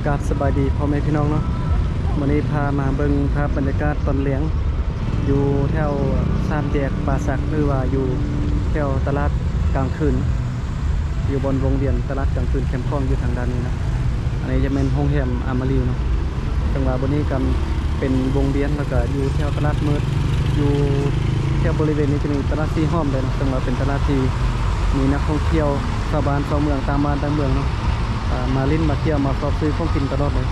ກາບສະບາຍດີພໍ່ແມ່ພີ່ນ້ອງເນາະ, ມື້ນີ້ພາມາເບິ່ງພາບບັນຍາກາດຕອນແລງ ຢູ່ແຖວສາມແຍກປ່າສັກ ຫຼືວ່າຢູ່ແຖວຕະຫຼາດກາງຄືນ ຢູ່ບ່ອນວົງວຽນຕະຫຼາດກາງຄືນແຄມຂອງ ຢູ່ທາງດ້ານນີ້ເນາະ. ອັນນີ້ຈະແມ່ນໂຮງແຮມອາມາຣີເນາະ, ເຊິ່ງວ່າບ່ອນນີ້ກໍເປັນວົງວຽນ ແລ້ວກໍຢູ່ແຖວຕະຫຼາດມືດ ຢູ່ແຖວບໍລິເວນນີ້ຈະມີຕະຫຼາດສີຫອມເດ້ເນາະ, ເຊິ່ງວ່າເປັນຕະຫຼາດທີ່ມີນັກທ່ອງທ່ຽວຊາວບ້ານຊາວເມືອງ ຕ່າງບ້ານຕ່າງເມືອງເນາະ ອ່າ ມາຫຼິ້ນມາທ່ຽວ ມາຊອກຊື້ຂອງກິນຕະຫຼອດເລີຍ.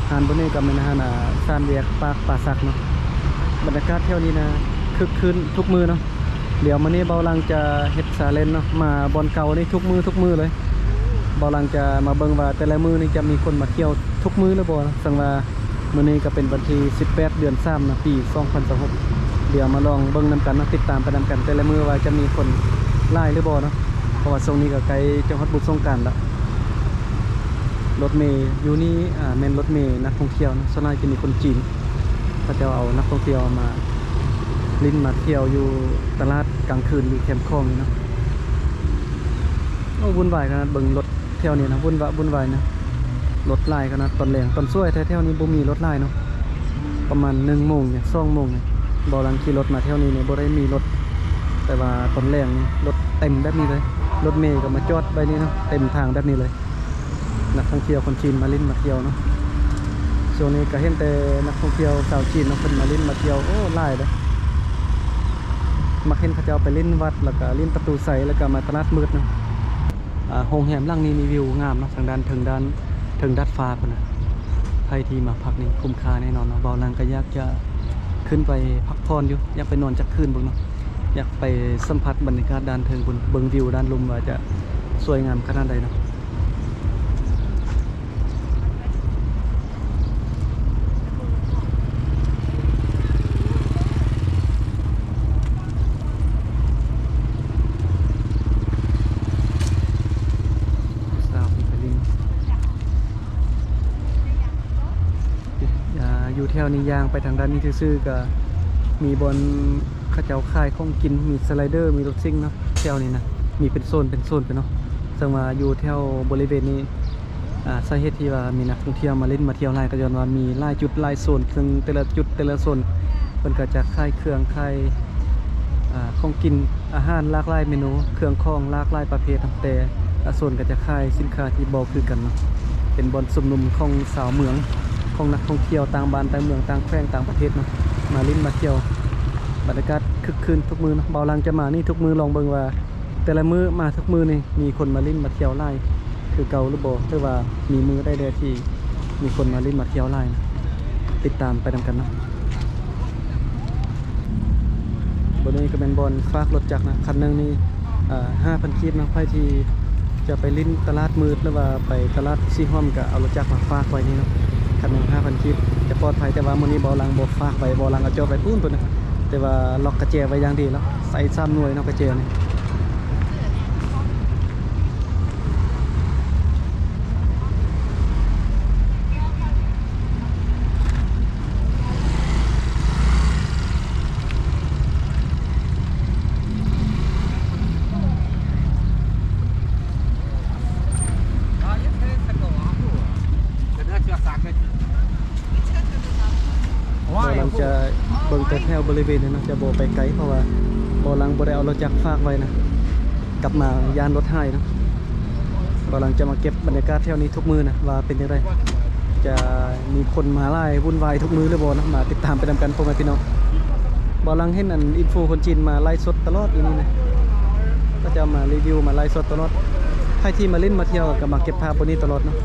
ຮ້ານບ່ອນນີ້ກໍແມ່ນຮ້ານ ອ່າ ສາມແຍກປາກປ່າສັກເນາະ. ບັນຍາກາດແຖວນີ້ນະ ຄຶກຄື້ນທຸກມື້ເນາະ. ດຽວມື້ນີ້ເບົາຫຼັງຈະເຮັດຊາເລນເນາະ ມາບ່ອນເກົ່ານີ້ທຸກມື້ ທຸກມື້ເລີຍ. ເບົາຫຼັງຈະມາເບິ່ງວ່າແຕ່ລະມື້ນີ້ຈະມີຄົນມາທ່ຽວທຸກມື້ຫຼືບໍ່ເນາະ. ເຊິ່ງວ່າມື້ນີ້ກໍເປັນວັນທີສິບແປດ ເດືອນສາມເນາະ ປີສອງພັນຊາວຫົກ. ດຽວມາລອງເບິ່ງນຳກັນເນາະ, ຕິດຕາມໄປນຳກັນແຕ່ລະມື້ວ່າຈະມີຄົນຫຼາຍຫຼືບໍ່ເນາະ, ເພາະວ່າຊ່ວງນີ້ກໍໃກ້ຈະຮອດບຸນສົງການລະ. ລົດເມຢູ່ນີ້ ອ່າ ແມ່ນລົດເມນັກທ່ອງທ່ຽວເນາະ, ສ່ວນຫຼາຍຈະມີຄົນຈີນ ເຂົາເຈົ້າເອົານັກທ່ອງທ່ຽວມາຫຼິ້ນມາທ່ຽວຢູ່ຕະຫຼາດກາງຄືນ ຢູ່ແຄມຂອງນີ້ເນາະ. ໂອ້ ວຸ່ນວາຍຂະໜາດ, ເບິ່ງລົດແຖວນີ້ນະ ວຸ່ນວະວຸ່ນວາຍນະ, ລົດຫຼາຍຂະໜາດ. ຕອນແລງຕອນສວຍແທ້ໆນີ້ບໍ່ມີລົດຫຼາຍເນາະ, ປະມານໜຶ່ງໂມງນີ້ ສອງໂມງນີ້ ເບົາຫຼັງຂີ່ລົດມາແຖວນີ້ນີ້ບໍ່ໄດ້ມີລົດ, ແຕ່ວ່າຕອນແລງນີ້ລົດເຕັມແບບນີ້ເລີຍ. ລົດເມກໍມາຈອດໄວ້ນີ້ເນາະ ເຕັມທາງແບບນີ້ເລີຍ. ນັກທ່ອງທ່ຽວຄົນຈີນມາຫຼິ້ນມາທ່ຽວເນາະ. ຊ່ວງນີ້ກໍເຫັນແຕ່ນັກທ່ອງທ່ຽວຊາວຈີນເນາະ ເພິ່ນມາຫຼິ້ນມາທ່ຽວ ໂອ້ ຫຼາຍເດ້. ມັກເຫັນເຂົາເຈົ້າໄປຫຼິ້ນວັດ ແລ້ວກໍຫຼິ້ນປະຕູໄຊ ແລ້ວກໍມາຕະຫຼາດມືດເນາະ. ອ່າ ໂຮງແຮມຫຼັງນີ້ມີວິວງາມເນາະ ທາງດ້ານເທິງ ດ້ານເທິງດາດຟ້າພຸ້ນນະ. ໃຜທີ່ມາພັກນີ້ຄຸ້ມຄ່າແນ່ນອນເນາະ. ເບົາຫຼັງກໍຢາກຈະຂຶ້ນໄປພັກຜ່ອນຢູ່, ຢາກໄປນອນຈັກຄືນເບິ່ງເນາະ, ຢາກໄປສຳຜັດບັນຍາກາດດ້ານເທິງພຸ້ນ, ເບິ່ງວິວດ້ານລຸ່ມວ່າຈະສວຍງາມຂະໜາດໃດເນາະ. ສາວເພິ່ນໄປຫຼິ້ນ ອ່າ ຢູ່ແຖວນີ້ ຍ່າງໄປທາງດ້ານນີ້ຊື່ໆ ກໍມີບ່ອນເຂົາເຈົ້າຂາຍຂອງກິນ, ມີສະໄລເດີ ມີລູກຊິ້ງເນາະ. ແຖວນີ້ນະ ມີເປັນໂຊນເປັນໂຊນໄປເນາະ. ເຊິ່ງວ່າຢູ່ແຖວບໍລິເວນນີ້ ອ່າ ສາເຫດທີ່ວ່າມີນັກທ່ອງທ່ຽວມາຫຼິ້ນມາທ່ຽວຫຼາຍ ກໍຍ້ອນວ່າມີຫຼາຍຈຸດຫຼາຍໂຊນ, ເຊິ່ງແຕ່ລະຈຸດແຕ່ລະໂຊນເພິ່ນກໍຈະຂາຍເຄື່ອງ ຂາຍ ອ່າ ຂອງກິນອາຫານຫຼາກຫຼາຍເມນູ, ເຄື່ອງຂອງຫຼາກຫຼາຍປະເພດ, ແຕ່ລະໂຊນກໍຈະຂາຍສິນຄ້າທີ່ບໍ່ຄືກັນເນາະ. ເປັນບ່ອນຊຸມນຸມຂອງຊາວເມືອງ, ຂອງນັກທ່ອງທ່ຽວຕ່າງບ້ານຕ່າງເມືອງ ຕ່າງແຂວງຕ່າງປະເທດເນາະ ມາຫຼິ້ນມາທ່ຽວ. ບັນຍາກາດຄຶກຄື້ນທຸກມື້ເນາະ. ເບົາຫຼັງຈະມານີ້ທຸກມື້, ລອງເບິ່ງວ່າ ແຕ່ລະມື້ມາທຸກມື້ນີ້ ມີຄົນມາຫຼິ້ນມາທ່ຽວຫຼາຍຄືເກົ່າຫຼືບໍ່ ຫຼືວ່າມີມື້ໃດແດ່ທີ່ມີຄົນມາຫຼິ້ນມາທ່ຽວຫຼາຍນະ. ຕິດຕາມໄປນຳກັນເນາະ. ບ່ອນນີ້ກໍແມ່ນບ່ອນຝາກລົດຈັກນະ, ຄັນໜຶ່ງນີ້ ເອີ ຫ້າພັນກີບເນາະ. ໃຜທີ່ຈະໄປຫຼິ້ນຕະຫຼາດມືດ ຫຼືວ່າໄປຕະຫຼາດສີຫອມ ກໍເອົາລົດຈັກມາຝາກໄວ້ນີ້ເນາະ, ຄັນໜຶ່ງຫ້າພັນກີບ ຈະປອດໄພ. ແຕ່ວ່າມື້ນີ້ເບົາຫຼັງບໍ່ຝາກໄວ້, ເບົາຫຼັງເອົາຈອດໄວ້ພຸ້ນພຸ້ນນະ, ແຕ່ວ່າລັອກກະແຈໄວ້ຢ່າງດີແລ້ວ. ໃສ່ສາມໜ່ວຍເນາະ ກະແຈນີ້. ເຮົາຈະເບິ່ງແຕ່ແຖວບໍລິເວນນີ້ເນາະ, ຈະບໍ່ໄປໄກ ເພາະວ່າເບົາຫຼັງບໍ່ໄດ້ເອົາລົດຈັກຝາກໄວ້ນະ, ກັບມາຢ້ານລົດຫາຍເນາະ. ເບົາຫຼັງຈະມາເກັບບັນຍາກາດແຖວນີ້ທຸກມື້ນະ ວ່າເປັນຈັ່ງໃດ, ຈະມີຄົນມາຫຼາຍວຸ່ນວາຍທຸກມື້ຫຼືບໍ່ເນາະ. ມາຕິດຕາມໄປນຳກັນ ພໍ່ແມ່ພີ່ນ້ອງ. ເບົາຫຼັງເຫັນອັນອິນຟູຄົນຈີນມາໄລຟ໌ສົດຕະຫຼອດຢູ່ນີ້ນະ, ເຂົາເຈົ້າມາຣີວິວ ມາໄລຟ໌ສົດຕະຫຼອດ. ໃຜທີ່ມາຫຼິ້ນມາທ່ຽວກໍມາເກັບພາບບ່ອນນີ້ຕະຫຼອດເນາະ.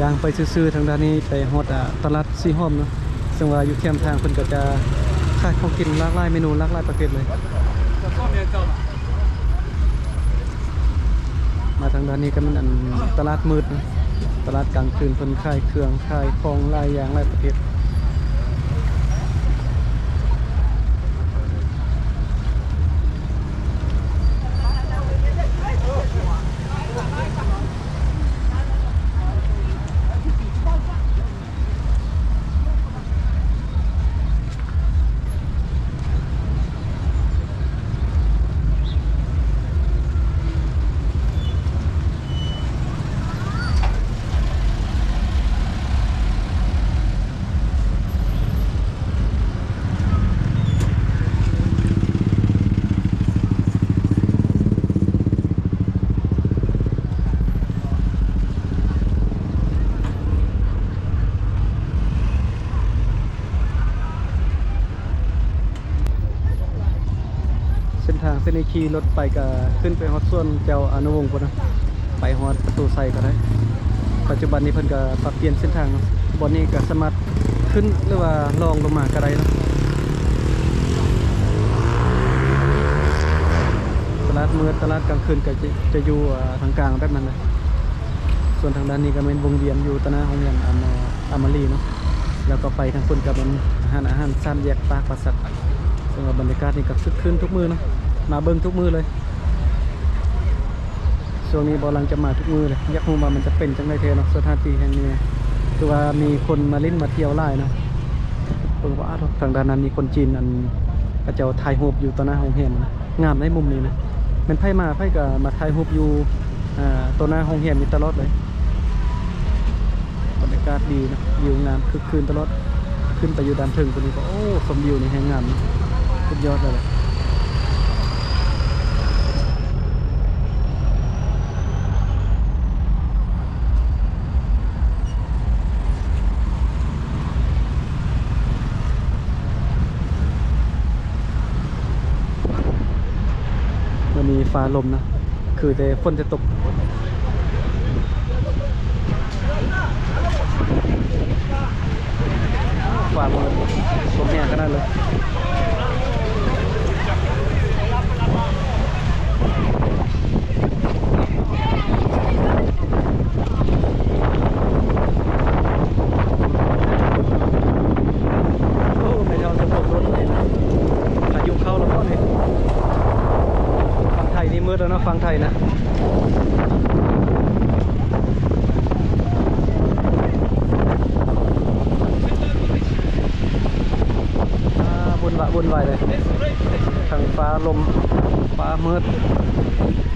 ທາງໄປຊື່ໆ ທາງດ້ານນີ້ໄປຮອດ ອາ ຕະຫຼາດສີຫອມເນາະ, ເຊິ່ງວ່າຢູ່ແຄມທາງເພິ່ນກໍຈະຂາຍຂອງກິນຫຼາກຫຼາຍເມນູ ຫຼາກຫຼາຍປະເພດເລີຍ. ມາທາງດ້ານນີ້ກໍແມ່ນ ອັນ ຕະຫຼາດມືດເນາະ, ຕະຫຼາດກາງຄືນ ເພິ່ນຂາຍເຄື່ອງ ຂາຍຂອງຫຼາຍຢ່າງຫຼາຍປະເພດ. ເສັ້ນທາງເສັ້ນນີ້ຂີ່ລົດໄປກໍຂຶ້ນໄປຮອດສວນເຈົ້າອະນຸວົງພຸ້ນນະ, ໄປຮອດປະຕູໄຊກໍໄດ້. ປັດຈຸບັນນີ້ເພິ່ນກໍປັບປ່ຽນເສັ້ນທາງເນາະ, ບ່ອນນີ້ກໍສາມາດຂຶ້ນ ຫຼືວ່າລ່ອງລົງມາກໍໄດ້ເນາະ. ຕະຫຼາດມື້ ຕະຫຼາດກາງຄືນກໍຈະ ຈະຢູ່ ເອີ ທາງກາງແບບນັ້ນນະ. ສ່ວນທາງດ້ານນີ້ກໍແມ່ນວົງວຽນຢູ່ຕໍ່ໜ້າໂຮງຮຽນອາມາ ອາມາລີເນາະ, ແລ້ວກໍໄປທາງພຸ້ນກໍແມ່ນຮ້ານອາຫານສາມແຍກປາກປາສັກ. ເຊິ່ງວ່າບັນຍາກາດນີ້ກໍຄຶກຄື້ນທຸກມື້ເນາະ, ມາເບິ່ງທຸກມື້ເລີຍ. ຊ່ວງນີ້ບ່າວຫຼັງຈະມາທຸກມື້ເລີຍ, ຢາກຮູ້ວ່າມັນຈະເປັນຈັ່ງໃດແທ້ເນາະ ສະຖານທີ່ແຫ່ງນີ້ນະ. ຄືວ່າມີຄົນມາຫຼິ້ນມາທ່ຽວຫຼາຍເນາະ. ເບິ່ງວ່າ ອ້າ ທາງດ້ານນັ້ນມີຄົນຈີນ ອັນ ເຂົາເຈົ້າຖ່າຍຮູບຢູ່ຕໍ່ໜ້າໂຮງແຮມນະ. ງາມໃນມຸມນີ້ນະ, ແມ່ນໃຜມາໃຜກໍມາຖ່າຍຮູບຢູ່ ອ່າ ຕໍ່ໜ້າໂຮງແຮມນີ້ຕະຫຼອດເລີຍ. ບັນຍາກາດດີເນາະ, ວິວງາມຄຶກຄື້ນຕະຫຼອດ. ຂຶ້ນໄປຢູ່ດ້ານເທິງພຸ້ນນີ້ກໍ ໂອ້ ຊົມວິວນີ້ແຮງງາມເນາະ, ສຸດຍອດເລີຍແຫຼະ. ມື້ນີ້ຟ້າລົມນະ, ຄືແຕ່ຝົນຈະຕົກ. ຟ້າມືດ ລົມແຮງຂະໜາດເລີຍ. ໂອ້ ໄປເທົ່າຈະຕົກລົດເລີຍນະ, ພາຍຸເຂົ້າແລ້ວບໍ່ນີ້? ຝັ່ງໄທນີ້ມືດແລ້ວເນາະ, ຝັ່ງໄທນະ. ອ່າ ວຸ່ນວະວຸ່ນວາຍເລີຍ, ທັງຟ້າລົມ ຟ້າມືດ,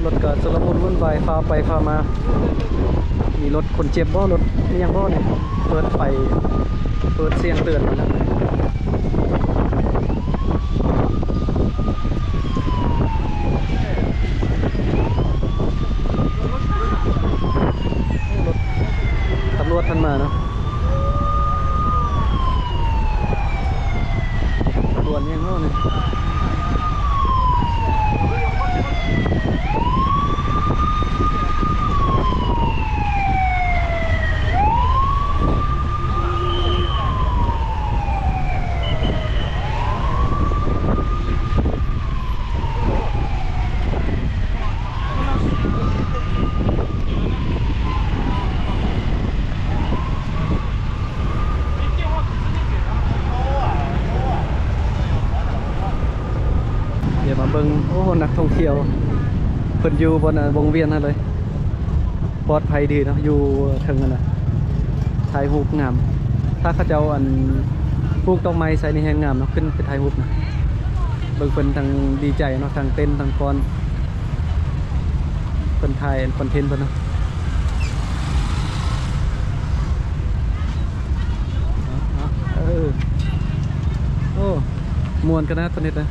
ລົດກໍຊຸລະມຸນວຸ່ນວາຍ ຟ້າວໄປຟ້າວມາ. ມີລົດຄົນເຈັບບໍ່? ລົດອີ່ຫຍັງບໍ່ນີ້? ເປີດໄຟ ເປີດສຽງເຕືອນມາແລ້ວ. ລົດຕຳຫຼວດເພິ່ນມາເນາະ. ດ່ວນຫຍັງເນາະນີ້? ດຽວມາເບິ່ງ ໂອ້ ນັກທ່ອງທ່ຽວເພິ່ນຢູ່ບ່ອນ ອາ ວົງວຽນຫັ້ນເລີຍ. ປອດໄພດີເນາະ, ຢູ່ເທິງຫັ້ນນະ ຖ່າຍຮູບງາມ. ຖ້າເຂົາເຈົ້າ ອັນ ປູກດອກໄມ້ໃສ່ນີ້ແຮງງາມເນາະ, ຂຶ້ນໄປຖ່າຍຮູບນະ. ເບິ່ງເພິ່ນທັງດີໃຈເນາະ, ທັງເຕັ້ນ ທັງຟ້ອນ. ເພິ່ນຖ່າຍອັນຄອນເທັນເພິ່ນເນາະ. ເອົາ ເອົາ ເອີ ໂອ້ ມ່ວນຂະໜາດເພິ່ນເຮັດນະ. ເ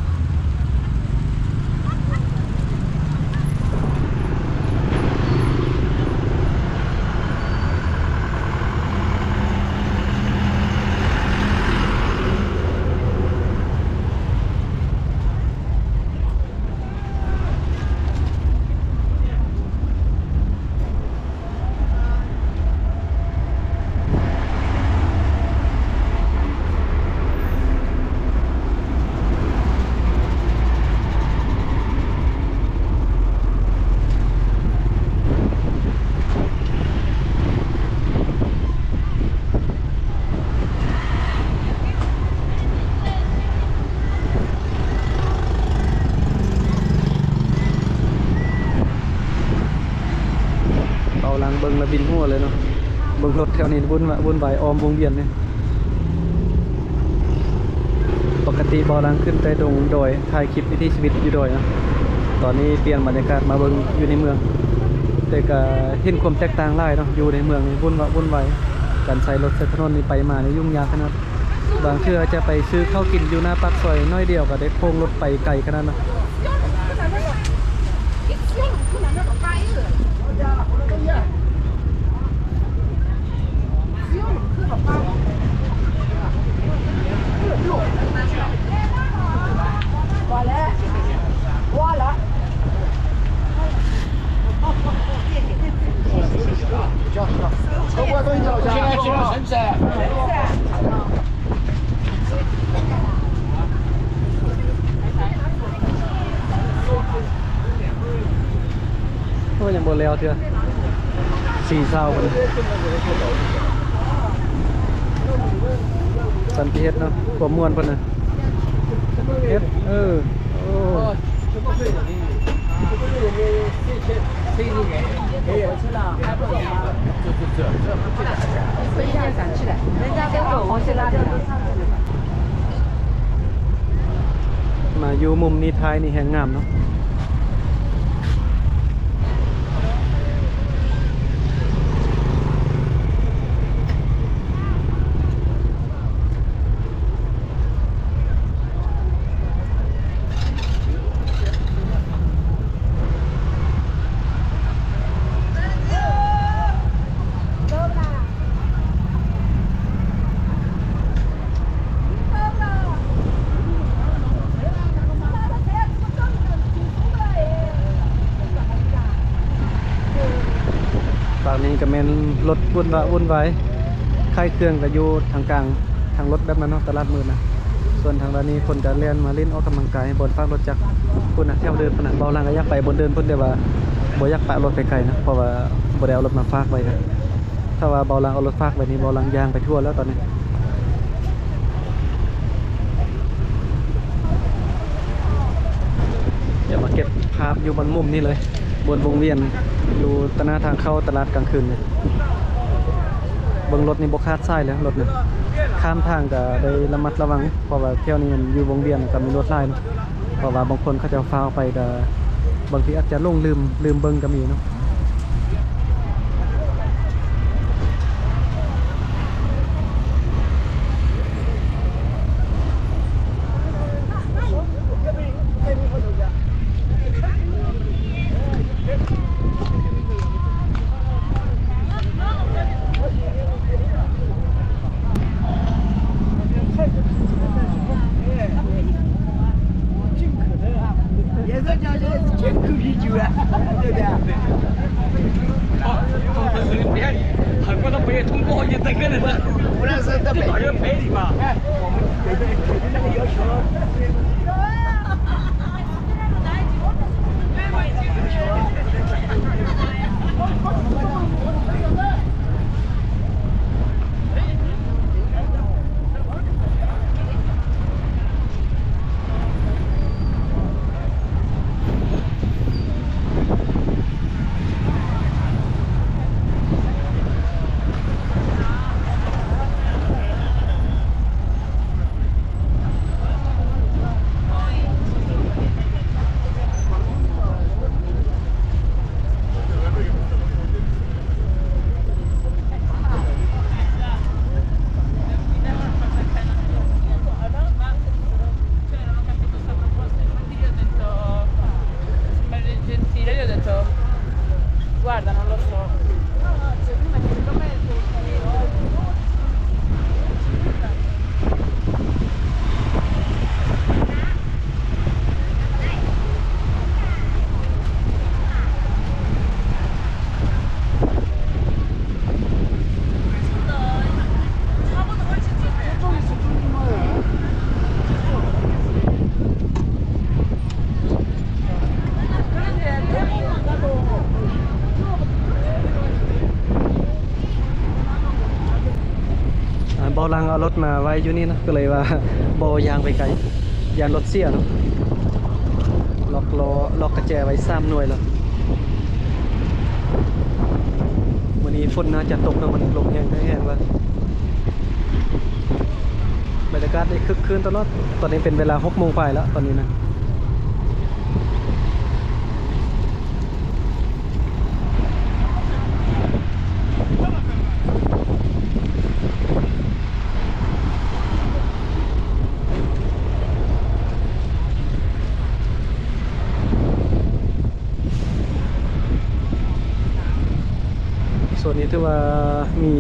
ເບິ່ງແລ້ວວິນຫົວເລີຍເນາະ. ເບິ່ງລົດແຖວນີ້ວຸ່ນວາຍ ວຸ່ນວາຍອ້ອມວົງວຽນນີ້. ປົກກະຕິເບົາຫຼັງຂຶ້ນແຕ່ດົງດອຍ ຖ່າຍຄລິບວິຖີຊີວິດຢູ່ດອຍເນາະ. ຕອນນີ້ປ່ຽນບັນຍາກາດມາເບິ່ງຢູ່ໃນເມືອງ ແຕ່ກະເຫັນຄວາມແຕກຕ່າງຫຼາຍເນາະ. ຢູ່ໃນເມືອງນີ້ວຸ່ນວາຍ ວຸ່ນວາຍ ການໃຊ້ລົດໃຊ້ຖະໜົນນີ້ໄປມານີ້ຫຍຸ້ງຍາກຂະໜາດ. ບາງເທື່ອຈະໄປຊື້ເຂົ້າກິນຢູ່ໜ້າປາກຊອຍໜ້ອຍດຽວ ກໍໄດ້ໂຄ້ງລົດໄປໄກຂະໜາດນັ້ນ. ໂອ້ ຍັງບໍ່ແລ້ວເທື່ອ ສີ່ຊາວພຸ້ນນະ. ສັນຕິເຮັດເນາະ ຄວາມມ່ວນເພິ່ນນະ ເຮັດ ເອີ ໂອ້. ມາຢູ່ມຸມນີ້ ທ້າຍນີ້ແຮງງາມເນາະ. ຝັ່ງນີ້ກໍແມ່ນລົດວຸ່ນວາຍ ວຸ່ນວາຍ ຂາຍເຄື່ອງກໍຢູ່ທາງກາງ ທາງລົດແບບນັ້ນເນາະ ຕະຫຼາດມືດນະ. ສ່ວນທາງດ້ານນີ້ຄົນກໍແລ່ນມາຫຼິ້ນອອກກຳລັງກາຍ ບ່ອນຟາກລົດຈັກພຸ້ນນະ ແຖວເດີ່ນພຸ້ນນະ. ເບົາຫຼັງກໍຢາກໄປບ່ອນເດີ່ນພຸ້ນ ແຕ່ວ່າບໍ່ຢາກປະລົດໄປໄກນະ ເພາະວ່າບໍ່ໄດ້ເອົາລົດມາຝາກໄວ້ນະ. ຖ້າວ່າເບົາຫຼັງເອົາລົດຝາກໄວ້ນີ້ ເບົາຫຼັງຍ່າງໄປທົ່ວແລ້ວຕອນນີ້. ດຽວມາເກັບພາບຢູ່ບ່ອນມຸມນີ້ເລີຍ ບ່ອນວົງວຽນ ຢູ່ຕະໜ້າທາງເຂົ້າຕະຫຼາດກາງຄືນນີ້. ເບິ່ງລົດນີ້ບໍ່ຂາດສາຍເລີຍ ລົດນີ້ ຂ້າມທາງກໍໄດ້ລະມັດລະວັງ ເພາະວ່າແຖວນີ້ມັນຢູ່ວົງວຽນ ກໍມີລົດຫຼາຍເນາະ. ເພາະວ່າບາງຄົນເຂົາເຈົ້າຟ້າວໄປ ກໍບາງທີອາດຈະຫຼົງລືມ ລືມເບິ່ງກໍມີເນາະ. Gentile, gli ho detto, guarda, non lo so. ອ່າ ເບົາະຫຼັງເອົາລົດມາໄວ້ຢູ່ນີ້ນະ ກໍເລີຍວ່າບໍ່ຍ່າງໄປໄກ ຢ້ານລົດເສຍເນາະ. ລັອກລໍ້ ລັອກກະແຈໄວ້ສາມໜ່ວຍແລ້ວ. ນີ້ຝົນໜ້າຈະຕົກເນາະ ມັນລົມແຮງແທ້ແຮງວ່າ. ບັນຍາກາດນີ້ຄຶກຄື້ນຕະຫຼອດ. ຕອນນີ້ເປັນເວລາຫົກໂມງປາຍແລ້ວຕອນນີ້ນະ. ໂຊນນີ້ຖືວ່າມີ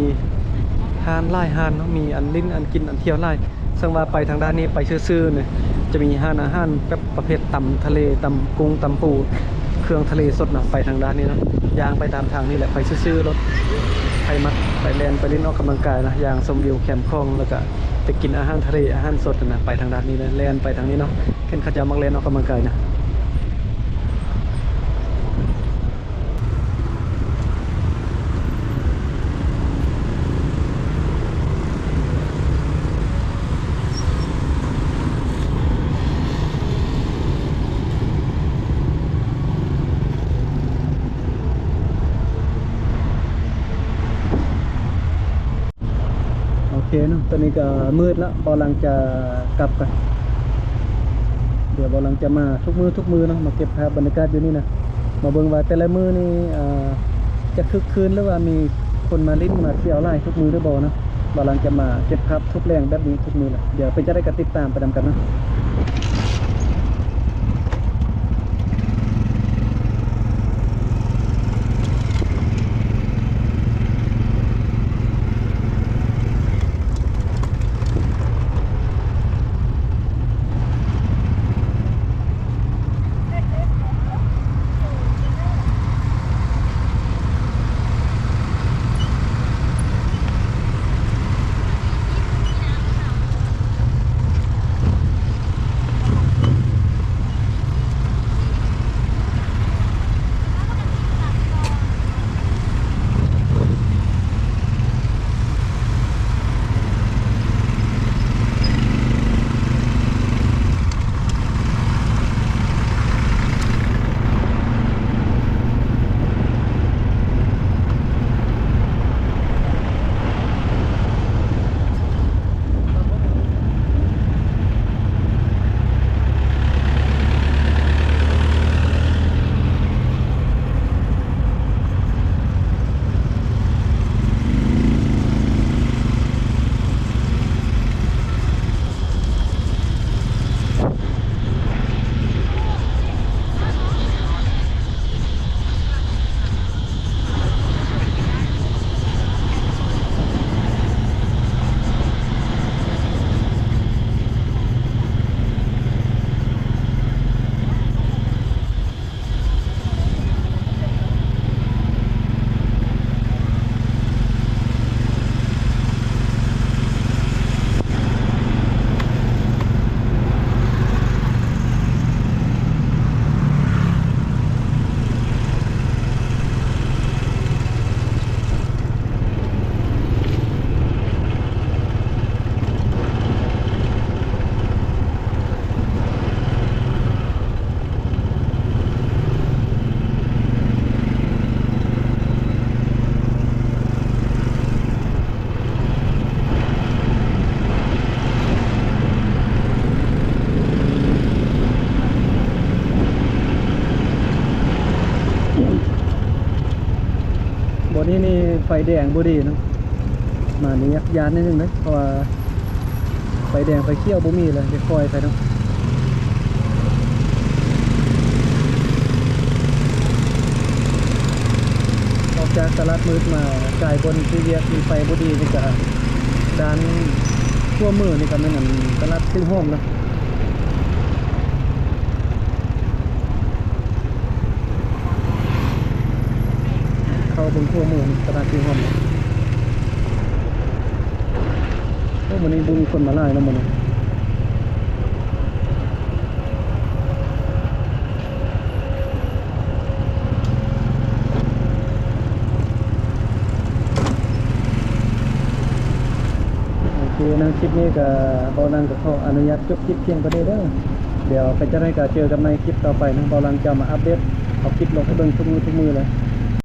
ຮ້ານຫຼາຍຮ້ານເນາະ ມີອັນຫຼິ້ນ ອັນກິນ ອັນທ່ຽວຫຼາຍ. ເຊິ່ງວ່າໄປທາງດ້ານນີ້ໄປຊື່ໆນີ້ ຈະມີຮ້ານອາຫານແບບປະເພດຕຳທະເລ ຕຳກຸ້ງ ຕຳປູ ເຄື່ອງທະເລສົດນະ ໄປທາງດ້ານນີ້ເນາະ. ຍ່າງໄປຕາມທາງນີ້ແຫຼະ ໄປຊື່ໆໂລດ. ໃຜມັກໄປແລ່ນໄປຫຼິ້ນອອກກຳລັງກາຍນະ ຍ່າງຊົມວິວແຄມຂອງ ແລ້ວກະໄປກິນອາຫານທະເລ ອາຫານສົດນະ ໄປທາງດ້ານນີ້ເລີຍ ແລ່ນໄປທາງນີ້ເນາະ. ເຫັນເຂົາເຈົ້າມັກແລ່ນອອກກຳລັງກາຍນະ. ໂອເຄເນາະ ຕອນນີ້ກໍມືດລະ ເບົາຫຼັງຈະກັບກ່ອນ. ດຽວເບົາຫຼັງຈະມາທຸກມື້ ທຸກມື້ເນາະ ມາເກັບພາບບັນຍາກາດຢູ່ນີ້ນະ. ມາເບິ່ງວ່າແຕ່ລະມື້ນີ້ ອ່າ ຈະຄຶກຄື້ນ ຫຼືວ່າມີຄົນມາຫຼິ້ນມາທ່ຽວຫຼາຍທຸກມື້ຫຼືບໍ່ເນາະ. ເບົາຫຼັງຈະມາເກັບພາບທຸກແລງແບບນີ້ທຸກມື້ລະ. ດຽວເປັນຈັ່ງໃດກໍຕິດຕາມໄປນຳກັນເນາະ. ບ່ອນນີ້ນີ້ໄຟແດງບໍ່ດີເນາະ ມານີ້ຍາກຢ້ານໜ້ອຍໜຶ່ງເດ້ ເພາະວ່າໄຟແດງໄຟຂຽວບໍ່ມີເລີຍ ຄ່ອຍໆໄປເນາະ. ອອກຈາກຕະຫຼາດມືດມາ ກາຍບ່ອນທີ່ວຽກມີໄຟບໍ່ດີນີ້ກະ ດ້ານຂວາມືນີ້ກະແມ່ນ ອັນ ຕະຫຼາດຊື່ຫອມເນາະ. ເຂົ້າເບິ່ງຂວາມືຕະຫຼາດຊື່ຫອມ. ໂອ້ ມື້ນີ້ບໍ່ມີຄົນມາຫຼາຍເນາະມື້ນີ້. ໂອເຄເນາະ ຄລິບນີ້ກະ ເບົາຫຼັງກະຂໍອະນຸຍາດຈົບຄລິບພຽງເທົ່ານີ້ເດີ. ດຽວເປັນຈັ່ງໃດກະເຈີກັນໃໝ່ຄລິບຕໍ່ໄປເນາະ. ເບົາຫຼັງຈະມາອັບເດດ ເອົາຄລິບລົງໃຫ້ເບິ່ງທຸກມື້ທຸກມື້ເລີຍ.